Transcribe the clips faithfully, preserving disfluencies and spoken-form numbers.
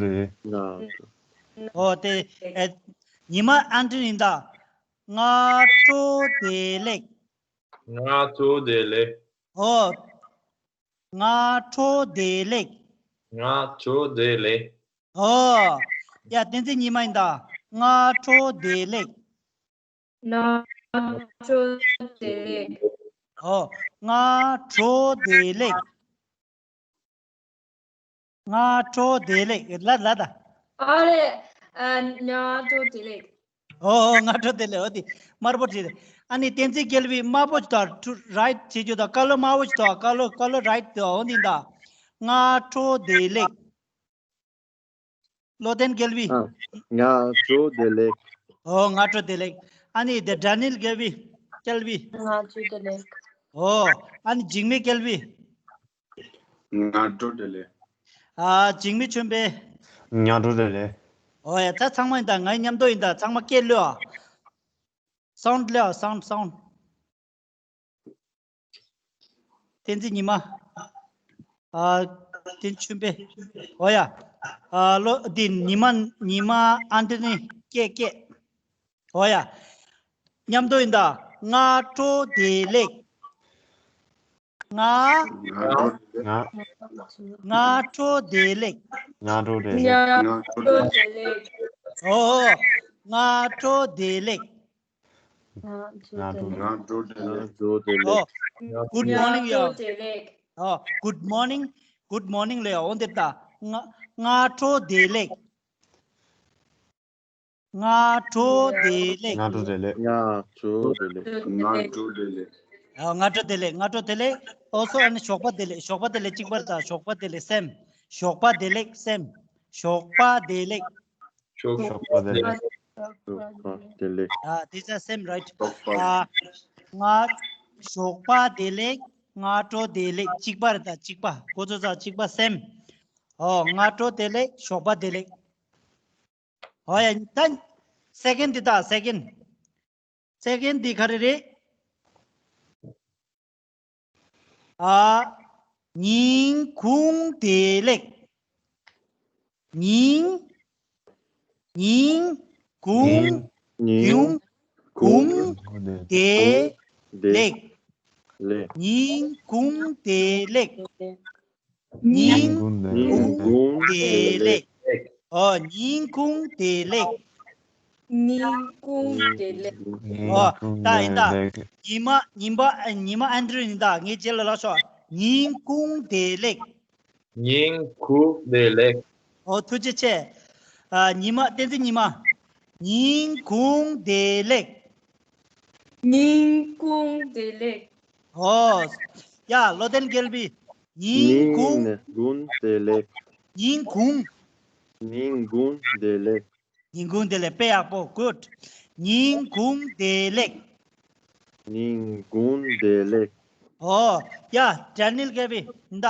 རེད། ང་། ཨོ་དེ་ཨེ། ཉི་མ་ཨན་ཏི་ནི་ད། སྔ་དྲོ་བདེ་ལེགས། སྔ་དྲོ་བདེ་ལེགས། ཨོ། སྔ་དྲོ་བདེ་ལེགས། སྔ་དྲོ་བདེ་ལེགས། ཨོ། ཡ་བསྟན་འཛིན་ཉི་མ་ཡིན་ད། སྔ་དྲོ་བདེ་ལེགས། སྔ་དྲོ་བདེ་ལེགས། ཨོ། སྔ་དྲོ་བདེ་ལེགས། སྔ་དྲོ་བདེ་ལེགས། ལ་ལ་ད། ཨ་རེ། ཨ། སྔ་དྲོ་བདེ་ལེགས། ཨོ་ཨོ། སྔ་དྲོ་བདེ་ལེགས། ཨོ་དེ་དམར་པོ་བྲིས་རེད། ཨ་ནི་བསྟན་འཛིན་རྒྱལ་བི་དམར་པོ་ཅིག་དང་ཊུ་རའིཊ་བྱེད་རྒྱུ་དང་ཀ་ལར་དམར་པོ་ཅིག་དང་ཀ་ལར་ཀ་ལར་རའིཊ་དེ། ཨོ་འདི་ད། སྔ་དྲོ་བདེ་ལེགས། བློ་ལྡན་རྒྱལ་བི། ཨ། སྔ་དྲོ་བདེ་ལེགས། ཨོ་སྔ་དྲོ་བདེ་ལེགས། ཨ་ནི་དེ་ཌ་ནིལ་རྒྱལ་བི། རྒྱལ་བི། སྔ་དྲོ་བདེ་ལེགས། ཨོ། ཨ་ནི་འཇིགས་མེད་རྒྱལ་བི། སྔ་དྲོ་བདེ་ལེགས། ཨ། འཇིགས་མེད་ཆོས་འཕེལ། སྔ་དྲོ་བདེ་ལེགས། ཨོ་ཡ། ད་ཚང་མ་ཡིན་ད། ང་མཉམ་དུ་ཡིན་ད། ཚང་མ་སྐད་གློད་ཨ། སའུནཌ་གློད་ཨ། སའུནཌ། སའུནཌ། བསྟན་འཛིན་ཉི་མ། ཨ། བསྟན་ཆོས་འཕེལ། ཨོ་ཡ། ཨ། ལོ་འདི་ཉི་མ། ཉི་མ་ཨན་ཏི་ནི་སྐད་སྐད། ཨོ་ཡ། མཉམ་དུ་ཡིན་ད། སྔ་དྲོ་བདེ་ལེགས། སྔ། སྔ་སྔ་དྲོ་བདེ་ལེགས། སྔ་དྲོ་བདེ་ལེགས། སྔ་དྲོ་བདེ་ལེགས། ཨོ། སྔ་དྲོ་བདེ་ལེགས། སྔ་དྲོ། སྔ་དྲོ་བདེ་ལེགས། སྔ་དྲོ་བདེ་ལེགས། ཨོ། Good morning ཡ། ཨོ། Good morning། Good morning ལབ་ཡ། འོ་འདི་ལྟ། སྔ་སྔ་དྲོ་བདེ་ལེགས། སྔ་དྲོ་བདེ་ལེགས། སྔ་དྲོ་བདེ་ལེགས། སྔ་དྲོ་བདེ་ལེགས། སྔ་དྲོ་བདེ་ལེགས། ཨ། སྔ་དྲོ་བདེ་ལེགས། སྔ་དྲོ་བདེ་ལེགས། ཨོ་སོ། ཨ་ནི་ཞོགས་པ་བདེ་ལེགས། ཞོགས་པ་བདེ་ལེགས། གཅིག་པ་རེད་ད། ཞོགས་པ་བདེ་ལེགས་སེམས། ཞོགས་པ་བདེ་ལེགས་སེམས། ཞོགས་པ་བདེ་ལེགས། ཞོགས་ཞོགས་པ་བདེ་ལེགས། ཞོགས་པ་བདེ་ལེགས། ཨ། this is same, right? ཞོགས་པ། ཨ། སྔ་ཞོགས་པ་བདེ་ལེགས། སྔ་དྲོ་བདེ་ལེགས། གཅིག་པ་རེད་ད། གཅིག་པ། ཁོ་ཚོ་ཚང་གཅིག་པ་སེམས། ཨོ། སྔ་དྲོ་བདེ་ལེགས། ཞོགས་པ་བདེ་ལེགས། ཨོ་ཡ། ད་སེ་ཀེན་འདི་ད། སེ་ཀེན། སེ་ཀེན་འདི་ག་རེ་རེད། ཨ། ཉིན་གུང་བདེ་ལེགས། ཉིན། ཉིན་གུང་། ཉིན། གུང་། གུང་། གུང་། བདེ་བདེ་ལེགས། ལེགས། ཉིན་གུང་བདེ་ལེགས། ཉིན་ཉིན་གུང་བདེ་ཉིན་ལེགས། གུང་བདེ་ལེགས། ཨོ། ཉིན་གུང་བདེ་ལེགས། ཉིན་གུང་བདེ་ལེགས། ཉིན་ཨོ། གུང་ད་ཡིན་ད། བདེ་ལེགས། ཉི་མ། ཉི་མ། ཉི་མ་ཨན་ཌྲུ་ཡིན་ད། ངའི་རྗེས་ལ་ལབ་ཤོག་ཉིན་གུང་བདེ་ལེགས། ཉིན་གུང་བདེ་ལེགས། ཨོ། ཐུགས་རྗེ་ཆེ། ཨ། ཉི་མ། བསྟན་འཛིན་ཉི་མ། ཉིན་གུང་བདེ་ལེགས། ཉིན་གུང་བདེ་ལེགས། ཨོ། ཡ། བློ་ལྡན་རྒྱལ་བི། ཉིན་གུང་། ཉིན་གུང་བདེ་ལེགས། ཉིན་གུང་། ཉིན་གུང་བདེ་ལེགས། ཉིན་གུང་བདེ་ལེགས། དཔེ་ཡག་པོ། གུཌ། ཉིན་གུང་བདེ་ལེགས། ཉིན་གུང་བདེ་ལེགས། ཨོ། ཡ། ཌེ་ནིལ་རྒྱལ་བི་ད།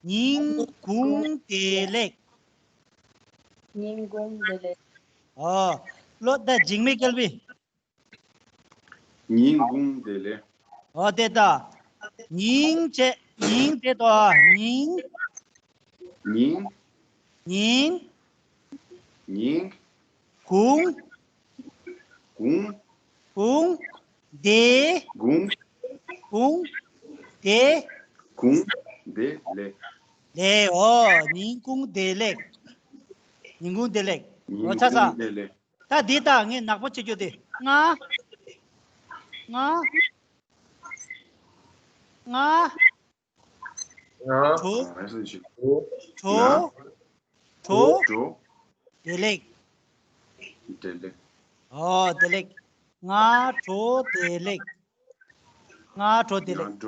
ཉིན་གུང་བདེ་ལེགས། ཉིན་གུང་བདེ་ལེགས། ཨོ། ལོ་ད་འཇིགས་མེད་རྒྱལ་བི། ཉིན་གུང་བདེ་ལེགས། ཨོ་དེ་ད། ཉིན་བྱས། ཉིན་དེ་ད། ཉིན། ཉིན། ཉིན། ཉིན། གུང་། གུང་། གུང་། བདེ། གུང་། གུང་། བདེ། གུང་། བདེ་ལེགས། ལེགས། ཨོ། ཉིན་གུང་བདེ་ལེགས། ཉིན་གུང་བདེ་ལེགས། ཨོ། ཉིན་ཆ་ཚང་། གུང་བདེ་ལེགས། ད་འདི་ད་ངས་ནག་པོ་བྱེད་རྒྱུ་དེ། ང་། ང་། ང་། ང་། གྲོ། ང་། གྲོ། གྲོ། གྲོ། བདེ་ལེགས། བདེ་ལེགས། ཨོ་བདེ་ལེགས། སྔ་དྲོ་བདེ་ལེགས། སྔ་དྲོ་བདེ་ལེགས།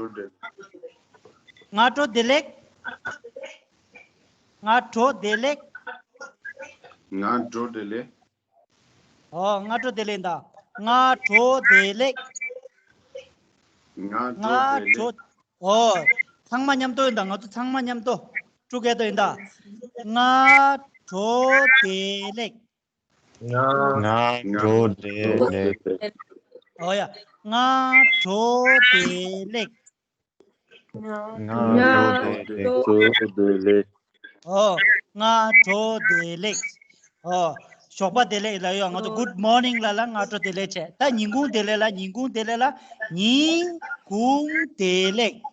སྔ་དྲོ་བདེ་ལེགས། སྔ་དྲོ་བདེ་ལེགས། སྔ་དྲོ་བདེ་ལེགས། སྔ་དྲོ་བདེ་ལེགས། ཨོ། སྔ་དྲོ་བདེ་ལེགས་ད། སྔ་དྲོ་བདེ་ལེགས། སྔ་དྲོ་བདེ་ལེགས། སྔ་དྲོ། ཨོ། ཚང་མ་མཉམ་དུ་ཡིན་ད། ང་ཚོ་ཚང་མ་མཉམ་དུ། ཊུ་གེ་དར་ཡིན་ད། སྔ་དྲོ་བདེ་ལེགས། སྔ་སྔ་དྲོ་བདེ་ལེགས། ཨོ་ཡ། སྔ་དྲོ་བདེ་ལེགས། སྔ་དྲོ་བདེ་ལེགས། སྔ་དྲོ་བདེ་ལེགས། ཨོ། སྔ་དྲོ་བདེ་ལེགས། ཨོ། ཞོགས་པ་བདེ་ལེགས་ལབ་ཡོད། ང་ཚོ་good morning ལབ་ལ་སྔ་དྲོ་བདེ་ལེགས་བྱས། ད་ཉིན་གུང་བདེ་ལེགས་ལབ། ཉིན་གུང་བདེ་ལེགས་ལབ། ཉིན་གུང་བདེ་ལེགས།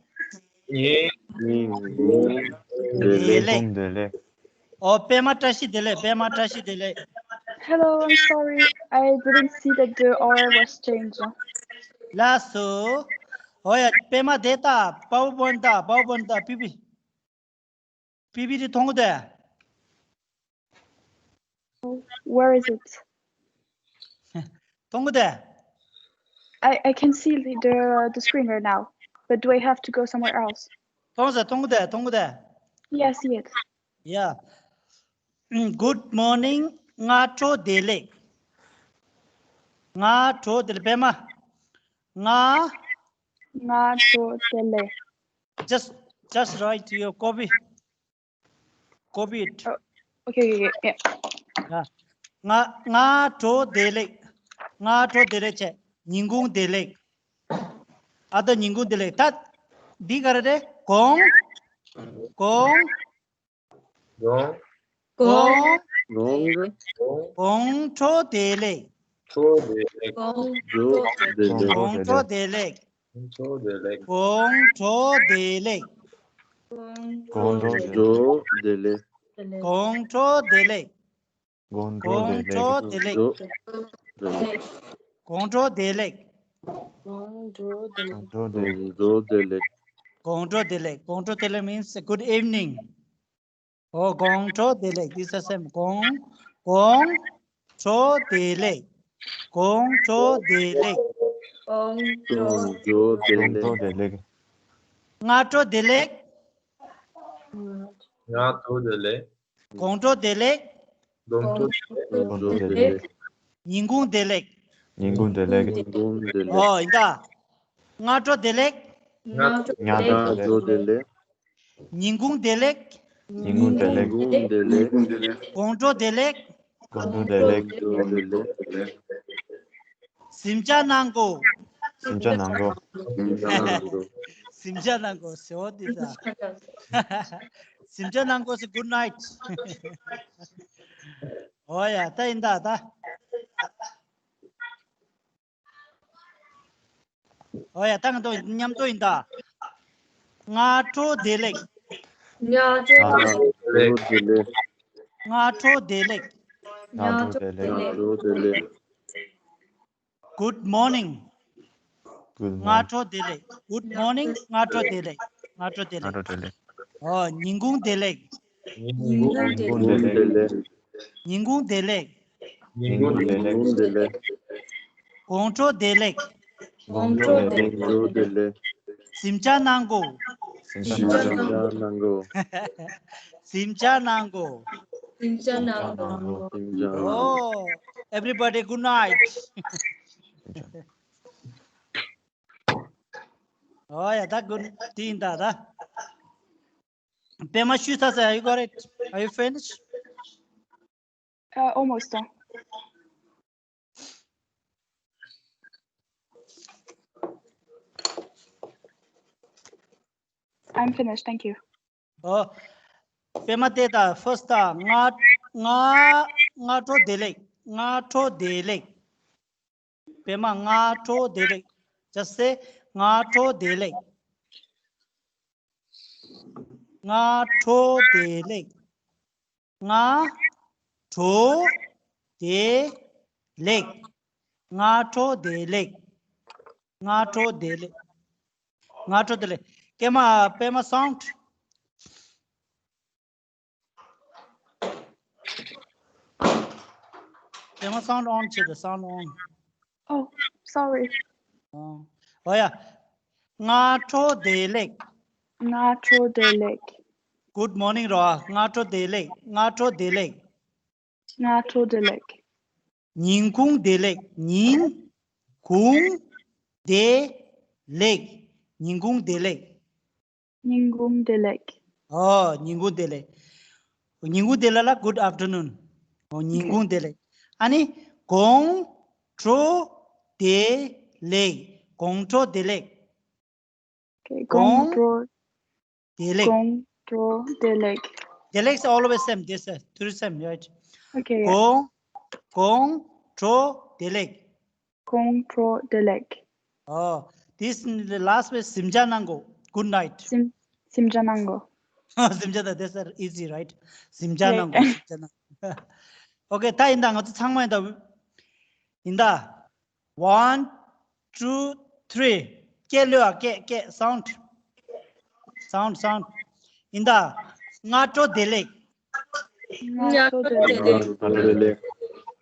ཉིན་གུང་བདེ་ལེགས། ཉིན་གུང་བདེ་ལེགས། ཨོ། པད་མ་བཀྲ་ཤིས་བདེ་ལེགས། པད་མ་བཀྲ་ཤིས་བདེ་ལེགས། Hello, I'm sorry. I didn't see that the order was changed. ལགས་སོ། ཨོ་ཡ། པད་མ་དེ་ལྟ། PowerPoint ལྟ། PowerPoint ལྟ། པི་པི། པི་པི་ཊི་མཐོང་གི་འདུག Where is it? མཐོང་གི་འདུག I, I can see the, the, the screen right now, but do I have to go somewhere else? མཐོང་ས། མཐོང་གི་འདུག་མཐོང་གི་འདུག Yeah, I see it. Yeah. ཨུམ། Good morning. སྔ་དྲོ་བདེ་ལེགས། སྔ་དྲོ་བདེ་ལེགས། པད་མ། སྔ། སྔ་དྲོ་བདེ་ལེགས། Just, just write your copy. Copy it. Oh, okay, okay, okay, yeah. ཡ། སྔ་སྔ་དྲོ་བདེ་ལེགས། སྔ་དྲོ་བདེ་ལེགས་བྱས། ཉིན་གུང་བདེ་ལེགས། ཨ། ད་ཉིན་གུང་བདེ་ལེགས། ད་འདི་ག་རེ་རེད། དགོང་། དགོང་། དགོང་། དགོང་། དགོང་། དགོང་དྲོ་བདེ་ལེགས། དྲོ་བདེ་ལེགས། དགོང་དྲོ་བདེ་ལེགས། དགོང་དྲོ་བདེ་ལེགས། དྲོ་བདེ་ལེགས། དགོང་དྲོ་བདེ་ལེགས། དགོང་དྲོ་བདེ་ལེགས། དགོང་དྲོ་བདེ་ལེགས། དགོང་དྲོ་བདེ་ལེགས། དགོང་དྲོ་བདེ་ལེགས། དགོང་དྲོ་བདེ་ལེགས། དགོང་དྲོ་བདེ་ལེགས། དགོང་དྲོ་བདེ་ལེགས། དགོང་དྲོ་བདེ་ལེགས། དགོང་དྲོ་བདེ་ལེགས། དགོང་དྲོ་བདེ་ལེགས་means good evening. ཨོ། དགོང་དྲོ་བདེ་ལེགས། This is the same. དགོང་། དགོང་དྲོ་བདེ་ལེགས། དགོང་དྲོ་བདེ་ལེགས། དགོང་དྲོ་བདེ་ལེགས། སྔ་དྲོ་བདེ་ལེགས། སྔ་དྲོ་བདེ་ལེགས། དགོང་དྲོ་བདེ་ལེགས། དགོང་དྲོ་བདེ་ལེགས། ཉིན་གུང་བདེ་ལེགས། ཉིན་གུང་བདེ་ལེགས། ཉིན་གུང་བདེ་ལེགས། ཨོ། ཡིན་ད། སྔ་དྲོ་བདེ་ལེགས། སྔ་དྲོ་བདེ་ལེགས། ཉིན་གུང་བདེ་ལེགས། ཉིན་གུང་བདེ་ལེགས། ཉིན་གུང་བདེ་ལེགས། དགོང་དྲོ་བདེ་ལེགས། དགོང་དྲོ་བདེ་ལེགས། དགོང་དྲོ་བདེ་ལེགས། གཟིམ་འཇག་གནང་གོ། གཟིམ་འཇག་གནང་གོ། གཟིམ་འཇག་གནང་གོ་ཟེར་བ་འདི་ད། གཟིམ་འཇག་གནང་གོ་ཟེར། Good night. ཨོ་ཡ། ད་ཡིན་ད་ད། ཨོ་ཡ། ད་ང་ཚོ་མཉམ་དུ་ཡིན་ད། སྔ་དྲོ་བདེ་ལེགས། སྔ་དྲོ་བདེ་ལེགས། སྔ་དྲོ་བདེ་ལེགས། སྔ་དྲོ་བདེ་ལེགས། སྔ་དྲོ་བདེ་ལེགས། Good morning. Good morning. སྔ་དྲོ་བདེ་ལེགས། Good morning. སྔ་དྲོ་བདེ་ལེགས། སྔ་དྲོ་བདེ་ལེགས། སྔ་དྲོ་བདེ་ལེགས། ཨོ། ཉིན་གུང་བདེ་ལེགས། ཉིན་གུང་བདེ་ལེགས། ཉིན་གུང་བདེ་ལེགས། ཉིན་གུང་བདེ་ལེགས། ཉིན་གུང་བདེ་ལེགས། དགོང་དྲོ་བདེ་ལེགས། དགོང་དྲོ་བདེ་ལེགས། དགོང་དྲོ་བདེ་ལེགས། གཟིམ་འཇག་གནང་གོ། གཟིམ་འཇག་གནང་གོ། གཟིམ་འཇག་གནང་གོ། གཟིམ་འཇག་གནང་གོ། གཟིམ་འཇག་གནང་གོ། Oh, everybody, good night. ཨོ་ཡ། ད་good evening ད་ད། པད་མ་ཤུ་ཚ་ཚ། Are you got it? Are you finished? Uh, almost done. I'm finished, thank you. ཨོ། པད་མ་དེ་ད་first ད་སྔ་སྔ་སྔ་དྲོ་བདེ་ལེགས། སྔ་དྲོ་བདེ་ལེགས། པད་མ་སྔ་དྲོ་བདེ་ལེགས། Just say སྔ་དྲོ་བདེ་ལེགས། སྔ་དྲོ་བདེ་ལེགས། སྔ་དྲོ་བདེ་ལེགས། སྔ་དྲོ་བདེ་ལེགས། སྔ་དྲོ་བདེ་ལེགས། སྔ་དྲོ་བདེ་ལེགས། ཀྱེ་མ་པད་མ་sound། པད་མ་sound on བྱེད་དང་། Sound on. Oh, sorry. ཨོ་ཡ། སྔ་དྲོ་བདེ་ལེགས། སྔ་དྲོ་བདེ་ལེགས། Good morning རོ། སྔ་དྲོ་བདེ་ལེགས། སྔ་དྲོ་བདེ་ལེགས། སྔ་དྲོ་བདེ་ལེགས། ཉིན་གུང་བདེ་ལེགས། ཉིན་གུང་བདེ་ལེགས། ཉིན་གུང་བདེ་ལེགས། ཉིན་གུང་བདེ་ལེགས། ཨོ། ཉིན་གུང་བདེ་ལེགས། ཉིན་གུང་བདེ་ལེགས་ལ་good afternoon. ཨོ། ཉིན་གུང་བདེ་ལེགས། ཨ་ནི་དགོང་དྲོ་བདེ་ལེགས། དགོང་དྲོ་བདེ་ལེགས། Okay, དགོང་དྲོ། བདེ་ལེགས། དགོང་དྲོ་བདེ་ལེགས། བདེ་ལེགས is always same, this is tourism, right? Okay, yeah. དགོང་དགོང་དྲོ་བདེ་ལེགས། དགོང་དྲོ་བདེ་ལེགས། Oh, this last word གཟིམ་འཇག་གནང་གོ། Good night. གཟིམ་གཟིམ་འཇག་གནང་གོ། གཟིམ་འཇག་དང་that's easy, right? གཟིམ་འཇག་གནང་གོ། གཟིམ་འཇག་གནང་། Okay, ད་ཡིན་ད་ང་ཚོ་ཚང་མ་ཡིན་ད། ཡིན་ད། One, two, three. སྐད་ལོས་ཨ་སྐད་སྐད་sound. Sound, sound. ཡིན་ད། སྔ་དྲོ་བདེ་ལེགས། སྔ་དྲོ་བདེ་ལེགས། སྔ་དྲོ་བདེ་ལེགས།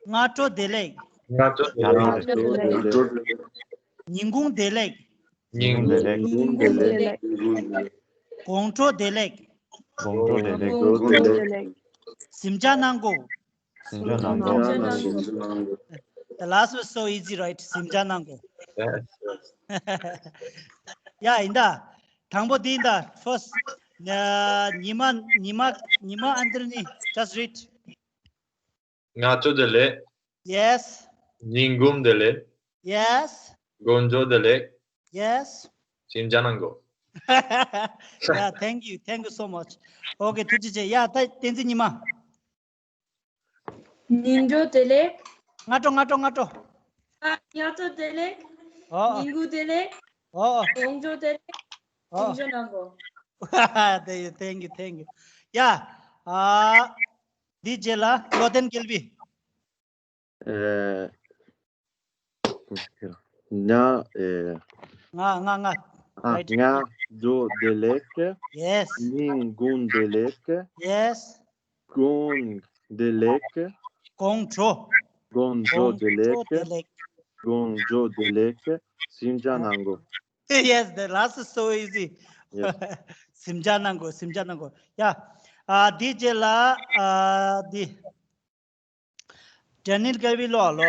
སྔ་དྲོ་བདེ་ལེགས། སྔ་དྲོ་བདེ་ལེགས། སྔ་དྲོ་བདེ་ལེགས། ཉིན་གུང་བདེ་ལེགས། ཉིན་གུང་བདེ་ལེགས། ཉིན་གུང་བདེ་ལེགས། དགོང་དྲོ་བདེ་ལེགས། དགོང་དྲོ་བདེ་ལེགས། དགོང་དྲོ་བདེ་ལེགས། གཟིམ་འཇག་གནང་གོ། གཟིམ་འཇག་གནང་གོ། གཟིམ་འཇག་གནང་གོ། The last was so easy, right? གཟིམ་འཇག་གནང་གོ། ཡ་ཡིན་ད། དང་པོ་འདི་ཡིན་ད། First. ཉི་མ་ཉི་མ་ཉི་མ་ཨན་ཏོ་ནི། Just read. སྔ་དྲོ་བདེ་ལེགས། Yes. ཉིན་གུང་བདེ་ལེགས། Yes. དགོང་དྲོ་བདེ་ལེགས། Yes. གཟིམ་འཇག་གནང་གོ། Yeah, thank you, thank you so much. Okay, ཐུགས་རྗེ་ཆེ། ཡ་ད་བསྟན་འཛིན་ཉི་མ། ཉིན་དྲོ་བདེ་ལེགས། སྔ་དྲོ་སྔ་དྲོ་སྔ་དྲོ། ཨ། སྔ་དྲོ་བདེ་ལེགས། ཨོ། ཉིན་གུང་བདེ་ལེགས། ཨོ། དགོང་དྲོ་བདེ་ལེགས། ཨོ། གཟིམ་འཇག་གནང་གོ། Thank you, thank you, thank you. ཡ། ཨ། འདི་རྗེས་ལ་བློ་ལྡན་དགེ་ལེགས། ཨེ། ཉ། ཨེ། ང་ང་ང་། ཨ། Right. སྔ་དྲོ་བདེ་ལེགས། Yes. ཉིན་གུང་བདེ་ལེགས། Yes. དགོང་བདེ་ལེགས། དགོང་དྲོ། དགོང་དྲོ་བདེ་ལེགས། དགོང་དྲོ་བདེ་ལེགས། གཟིམ་འཇག་གནང་གོ། Yes, the last is so easy. Yes. གཟིམ་འཇག་གནང་གོ། གཟིམ་འཇག་གནང་གོ། ཡ། ཨ། འདི་རྗེས་ལ། ཨ། འདི། ཌེ་ནིལ་དགེ་ལེགས་ལོ་ལོ།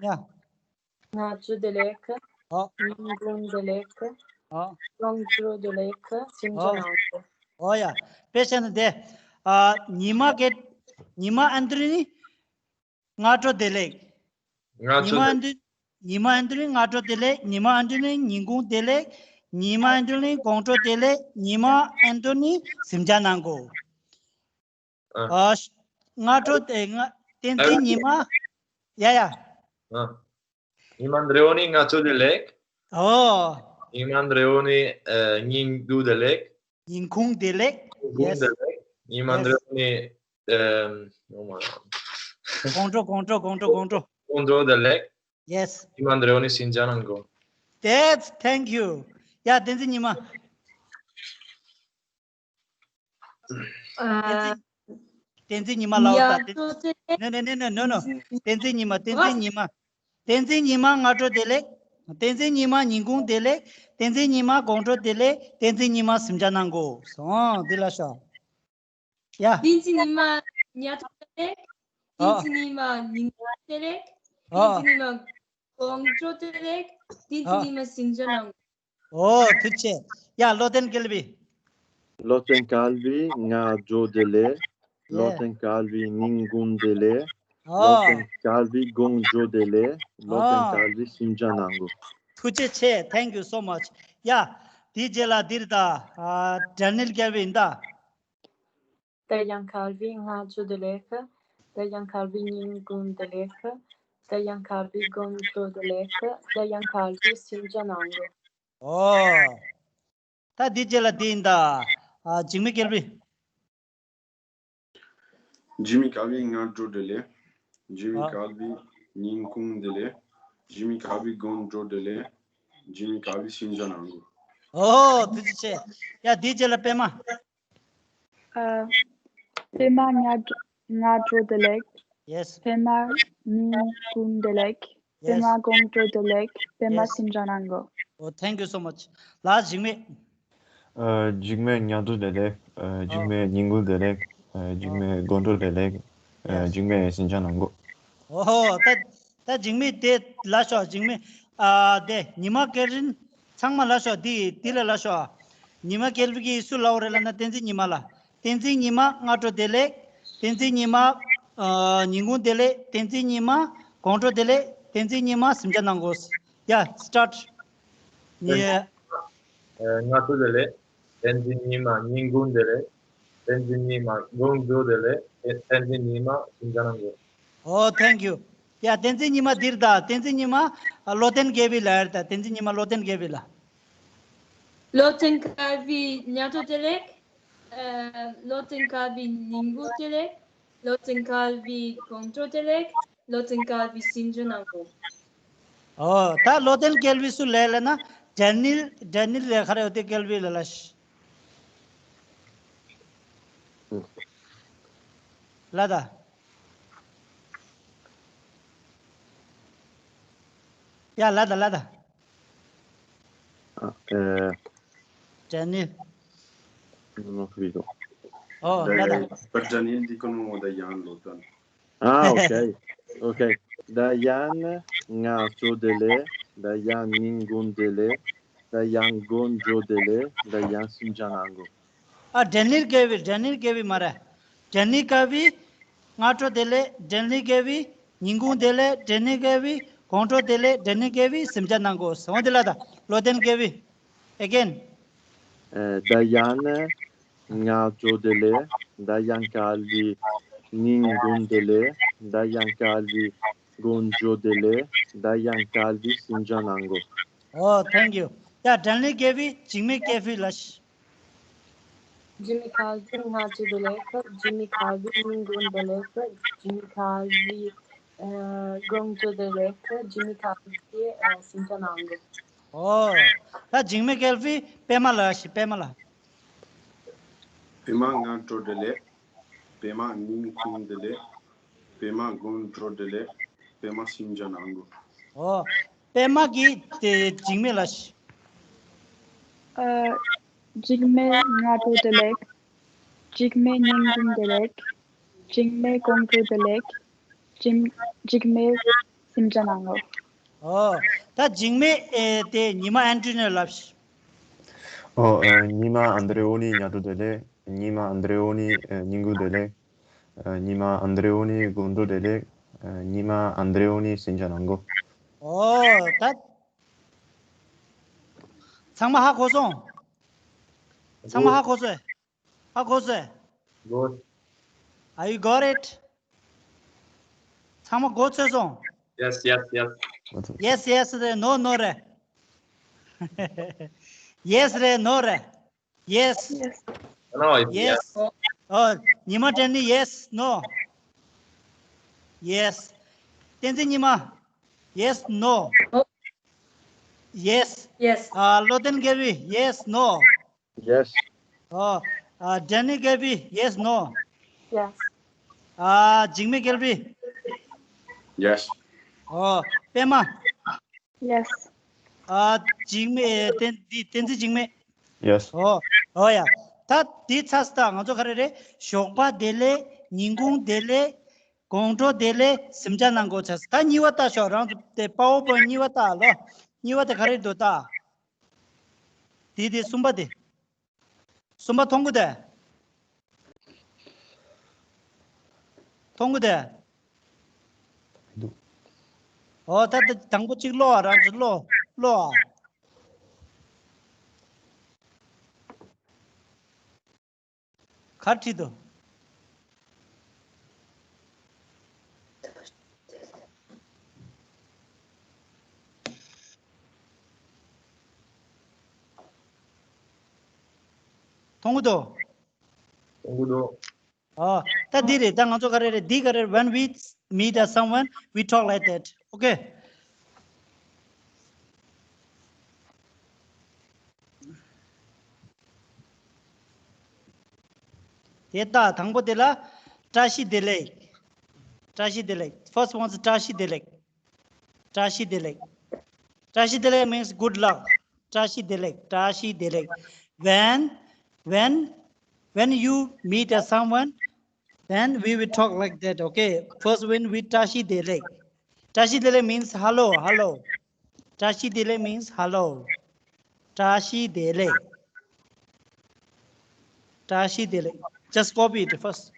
ཡ། སྔ་དྲོ་བདེ་ལེགས། ཨོ། ཉིན་གུང་བདེ་ལེགས། ཨོ། དགོང་དྲོ་བདེ་ལེགས། གཟིམ་འཇག་ཨོ། གནང་གོ། ཨོ་ཡ། དཔེ་བྱས་ན་དེ། ཨ། ཉི་མ་གེ། ཉི་མ་ཨན་ཏོ་ནི། སྔ་དྲོ་བདེ་ལེགས། སྔ་ཉི་དྲོ་མ་བདེ། ཨན་ཏོ། ཉི་མ་ཨན་ཏོ་ནི་སྔ་དྲོ་བདེ་ལེགས། ཉི་མ་ཨན་ཏོ་ནི་ཉིན་གུང་བདེ་ལེགས། ཉི་མ་ཨན་ཏོ་ནི་དགོང་དྲོ་བདེ་ལེགས། ཉི་མ་ཨན་ཏོ་ནི་གཟིམ་འཇག་གནང་གོ། ཨ། ཨ། སྔ་དྲོ་དེ་སྔ། བསྟན་འཛིན་ཉི་མ། ཡ་ཡ། ཨ། ཉི་མ་དང་པོ་ནི་སྔ་དྲོ་བདེ་ལེགས། ཨོ། ཉི་མ་དང་པོ་ནི། ཨ། ཉིན་གུང་བདེ་ལེགས། ཉིན་གུང་བདེ་ལེགས། ཉིན་གུང་བདེ་ལེགས། ཉི་མ་དང་པོ་ནི། ཨ། ཨོ་མ། དགོང་དྲོ་དགོང་དྲོ་དགོང་དྲོ་དགོང་དྲོ། དགོང་དྲོ་བདེ་ལེགས། Yes. ཉི་མ་དང་པོ་ནི་གཟིམ་འཇག་གནང་གོ། That's, thank you. ཡ། བསྟན་འཛིན་ཉི་མ། བསྟན་འཛིན། བསྟན་འཛིན་ཉི་མ་ལབ་ད། No, no, no, no, no, no. བསྟན་འཛིན་ཉི་མ། བསྟན་འཛིན་ཉི་མ། བསྟན་འཛིན་ཉི་མ་སྔ་དྲོ་བདེ་ལེགས། བསྟན་འཛིན་ཉི་མ་ཉིན་གུང་བདེ་ལེགས། བསྟན་འཛིན་ཉི་མ་དགོང་དྲོ་བདེ་ལེགས། བསྟན་འཛིན་ཉི་མ་གཟིམ་འཇག་གནང་གོ། སོང་འདི་ལ་ཤོག། ཡ། བསྟན་འཛིན་ཉི་མ་སྔ་དྲོ་བདེ་ལེགས། ཨ། བསྟན་འཛིན་ཉི་མ་ཉིན་གུང་བདེ་ལེགས། ཨ། བསྟན་འཛིན་ཉི་མ་དགོང་དྲོ་བདེ་ལེགས། བསྟན་འཛིན་ཨ། ཉི་མ་གཟིམ་འཇག་གནང་གོ། ཨོ། ཐུགས་རྗེ་ཆེ། ཡ། བློ་ལྡན་དགེ་ལེགས། བློ་ལྡན་དགེ་ལེགས། སྔ་དྲོ་བདེ་ལེགས། བློ་ལྡན་དགེ་ལེགས་ཉིན་གུང་བདེ་ལེགས། བློ་ལྡན་དགེ་ལེགས་དགོང་དྲོ་བདེ་ལེགས། བློ་ལྡན་དགེ་ལེགས་གཟིམ་འཇག་གནང་གོ། ཐུགས་རྗེ་ཆེ། Thank you so much. ཡ། དེའི་རྗེས་ལ་འདིར་ད། ཨ། ཌེ་ནིལ་དགེ་ལེགས་ཡིན་ད། དེ་ཡང་དགེ་ལེགས་སྔ་དྲོ་བདེ་ལེགས། དེ་ཡང་དགེ་ལེགས་ཉིན་གུང་བདེ་ལེགས། དེ་ཡང་དགེ་ལེགས་དགོང་དྲོ་བདེ་ལེགས། དེ་ཡང་དགེ་ལེགས་གཟིམ་འཇག་གནང་གོ། ཨོ། ད་འདིའི་རྗེས་ལ་འདི་ཡིན་ད། ཨ། འཇིགས་མེད་དགེ་ལེགས། འཇིགས་མེད་དགེ་ལེགས་སྔ་དྲོ་བདེ་ལེགས། འཇིགས་མེད་ཨ། དགེ་ལེགས་ཉིན་གུང་བདེ་ལེགས། འཇིགས་མེད་དགེ་ལེགས་དགོང་དྲོ་བདེ་ལེགས། འཇིགས་མེད་དགེ་ལེགས་གཟིམ་འཇག་གནང་གོ། ཨོ། ཐུགས་རྗེ་ཆེ། ཡ། འདིའི་རྗེས་ལ་པད་མ། ཨ། པད་མ་སྔ་དྲོ་སྔ་དྲོ་བདེ་ལེགས། Yes. པད་མ་ཉིན་གུང་བདེ་ལེགས། པད་མ་Yes. དགོང་དྲོ་བདེ་ལེགས། པད་མ་Yes. གཟིམ་འཇག་གནང་གོ། Oh, thank you so much. ལ་འཇིགས་མེད། ཨ། འཇིགས་མེད་སྔ་དྲོ་བདེ་ལེགས། ཨ། འཇིགས་ཨ། མེད་ཉིན་གུང་བདེ་ལེགས། ཨ། འཇིགས་ཨ། མེད་དགོང་དྲོ་བདེ་ལེགས། ཨ། Yes. འཇིགས་མེད་གཟིམ་འཇག་གནང་གོ། ཨོ་ཧོ། ད་ད་འཇིགས་མེད་དེ་ལ་ཤོག། འཇིགས་མེད། ཨ། དེ་ཉི་མ་སྐད་རིན་ཚང་མ་ལ་ཤོག། དེ་དེ་ལ་ལ་ཤོག། ཉི་མ་སྐད་རིན་གྱིས་སུ་ལ་འོ་རེད་ལབ་ན་བསྟན་འཛིན་ཉི་མ་ལ། བསྟན་འཛིན་ཉི་མ་སྔ་དྲོ་བདེ་ལེགས། བསྟན་འཛིན་ཉི་མ། ཨ། ཉིན་གུང་བདེ་ལེགས། བསྟན་འཛིན་ཉི་མ་དགོང་དྲོ་བདེ་ལེགས། བསྟན་འཛིན་ཉི་མ་གཟིམ་འཇག་གནང་དགོས། Yeah, start. བསྟན་འཛིན་ཉི་མ། ཨ། སྔ་དྲོ་བདེ་ལེགས། བསྟན་འཛིན་ཉི་མ་ཉིན་གུང་བདེ་ལེགས། བསྟན་འཛིན་ཉི་མ་དགོངས་འགྲོ་བདེ་ལེགས། བསྟན་འཛིན་ཉི་མ་ཞིང་ཆ་ནང་དགོས། Oh, thank you. Yeah, བསྟན་འཛིན་ཉི་མ་འདིར་ད། བསྟན་འཛིན་ཉི་མ་བློ་བརྟན་དགེ་བའི་ལ་ཡར་ད། བསྟན་འཛིན་ཉི་མ་བློ་བརྟན་དགེ་བའི་ལ། བློ་བརྟན་དགེ་བའི་ཉལ་འགྲོ་བདེ་ལེགས། ཨ། བློ་བརྟན་དགེ་བའི་ཉིན་གུང་བདེ་ལེགས། བློ་བརྟན་དགེ་བའི་དགོང་དྲོ་བདེ་ལེགས། བློ་བརྟན་དགེ་བའི་ཞིང་ཆ་ནང་དགོས། ཨོ། ད་བློ་བརྟན་དགེ་བའི་སུ་ལས་ལ་ན། ཌན་ནིལ། ཌན་ནིལ་ལས་ཁ་རེ་ཨོ་དེ་དགེ་བའི་ལ་ལ་ཤ། ལ་ད། ཡ་ལ་ད་ལ་ད། ཨ། ཨེ། ཌན་ནིལ། ནོ་ཁ་བི་དོ། ཨོ་ལ་ད། ད་ཌན་ནིལ་འདི་ཀུན་མོ་ད་ཡང་བློ་བརྟན། ཨ། ཨོ་ཁེ། ཨོ་ཁེ། ད་ཡང་ང་ཚོ་བདེ་ལེགས། ད་ཡང་ཉིན་གུང་བདེ་ལེགས། ད་ཡང་དགོང་དྲོ་བདེ་ལེགས། ད་ཡང་ཞིང་ཆ་ནང་དགོས། ཨ། ཌན་ནིལ་དགེ་བའི། ཌན་ནིལ་དགེ་བའི་མ་རེད། ཌན་ནིལ་དགེ་བའི་སྔ་དྲོ་བདེ་ལེགས། ཌན་ནིལ་དགེ་བའི་ཉིན་གུང་བདེ་ལེགས། ཌན་ནིལ་དགེ་བའི་དགོང་དྲོ་བདེ་ལེགས། ཌན་ནིལ་དགེ་བའི་ཞིང་ཆ་ནང་དགོས། འོ་འདི་ལ་ད་བློ་བརྟན་དགེ་བའི། Again. ཨེ། ད་ཡང་ང་ཚོ་བདེ་ལེགས། ད་ཡང་དགེ་བའི་ཉིན་གུང་བདེ་ལེགས། ད་ཡང་དགེ་བའི་དགོང་དྲོ་བདེ་ལེགས། ད་ཡང་དགེ་བའི་ཞིང་ཆ་ནང་དགོས། Oh, thank you. ཡ། ཌན་ནིལ་དགེ་བའི་འཇིགས་མེད་དགེ་བའི་ལ་ཤ། འཇིགས་མེད་དགེ་བའི་ང་ཚོ་བདེ་ལེགས། འཇིགས་མེད་དགེ་བའི་ཉིན་གུང་བདེ་ལེགས། འཇིགས་མེད་དགེ་བའི། ཨ། དགོང་དྲོ་བདེ་ལེགས། འཇིགས་མེད་དགེ་བའི་ཞིང་ཆ་ནང་དགོས། ཨོ། ད་འཇིགས་མེད་དགེ་བའི་པད་མ་ལ་ཤ། པད་མ་ལ། པད་མ་སྔ་དྲོ་བདེ་ལེགས། པད་མ་ཉིན་གུང་བདེ་ལེགས། པད་མ་དགོང་དྲོ་བདེ་ལེགས། པད་མ་ཞིང་ཆ་ནང་དགོས། ཨོ། པད་མ་གི་དེ་འཇིགས་མེད་ལ་ཤ། ཨ། འཇིགས་མེད་སྔ་དྲོ་བདེ་ལེགས། འཇིགས་མེད་ཉིན་གུང་བདེ་ལེགས། འཇིགས་མེད་དགོང་དྲོ་བདེ་ལེགས། འཇིགས། འཇིགས་མེད་ཞིང་ཆ་ནང་དགོས། ཨོ། ད་འཇིགས་མེད། ཨེ། དེ་ཉི་མ་ཨན་ཏྲི་ནོ་ལ་ཤ། ཨོ། ཨ། ཉི་མ་ཨན་དྲེ་ཨོ་ནི་སྔ་དྲོ་བདེ་ལེགས། ཉི་མ་ཨན་དྲེ་ཨོ་ནི། ཨ། ཉིན་གུང་བདེ་ལེགས། ཨ། ཉི་མ་ཨན་དྲེ་ཨོ་ནི་དགོང་དྲོ་བདེ་ལེགས། ཨ། ཉི་མ་ཨན་དྲེ་ཨོ་ནི་ཞིང་ཆ་ནང་དགོས། ཨོ། ད་ཚང་མ་ཧ་གོ་སོང་། ཚང་མ་ཧ་གོ་སོང་། ཧ་གོ་སོང་། Good. Are you got it? ཚང་མ་གོ་ཚོད་སོང་། Yes, yes, yes. Yes, yes རེད། No, no རེད། Yes རེད། No རེད། Yes. Yes. No, it's yes. Yes. ཨོ། ཉི་མ་དྲན་ནི། Yes, no. Yes. བསྟན་འཛིན་ཉི་མ། Yes, no. Yes. Yes. ཨ། བློ་བརྟན་དགེ་བའི། Yes, no. Yes. ཨོ། ཨ། ཌན་ནིལ་དགེ་བའི། Yes, no. Yes. ཨ། འཇིགས་མེད་དགེ་བའི། Yes. ཨོ། པད་མ། Yes. ཨ། འཇིགས་མེད། བསྟན། འདི་བསྟན་འཛིན་འཇིགས་མེད། Yes. ཨོ། ཨོ་ཡ། ད་འདི་ཚར་སོང་། ད་ང་ཚོ་ག་རེ་རེད། ཞོགས་པ་བདེ་ལེགས། ཉིན་གུང་བདེ་ལེགས། དགོང་དྲོ་བདེ་ལེགས། ཞིང་ཆ་ནང་དགོས་ཚར་སོང་། ད་གཉིས་པ་ལྟ་ཤོག། རང་ཚོ་དེ་པ་ཝར་པོའིན་གཉིས་པ་ལྟ་ལོ། གཉིས་པ་དེ་ག་རེ་འདུག་ལྟ། དེ་དེ་གསུམ་པ་དེ། གསུམ་པ་མཐོང་གི་འདུག། མཐོང་གི་འདུག། འདུག། ཨོ། ད་ད་དང་པོ་གཅིག་ཀློག་ཨ། རང་ཚོ་ཀློག། ཀློག་ཨ། ག་རེ་བྲིས་འདུག། མཐོང་གི་འདུག། མཐོང་གི་འདུག། ཨོ། ད་འདི་རེད། ད་ང་ཚོ་ག་རེ་རེད། འདི་ག་རེ་རེད། When we meet a someone, we talk like that. Okay. དེ་ལྟ། དང་པོ་དེ་ལ་བཀྲ་ཤིས་བདེ་ལེགས། བཀྲ་ཤིས་བདེ་ལེགས། First one is བཀྲ་ཤིས་བདེ་ལེགས། བཀྲ་ཤིས་བདེ་ལེགས། བཀྲ་ཤིས་བདེ་ལེགས་means good luck. བཀྲ་ཤིས་བདེ་ལེགས། བཀྲ་ཤིས་བདེ་ལེགས། When, when, when you meet a someone, then we will talk like that, okay? First, when we བཀྲ་ཤིས་བདེ་ལེགས། བཀྲ་ཤིས་བདེ་ལེགས་means hello, hello. བཀྲ་ཤིས་བདེ་ལེགས་means hello. བཀྲ་ཤིས་བདེ་ལེགས། བཀྲ་ཤིས་བདེ་ལེགས། Just copy it first.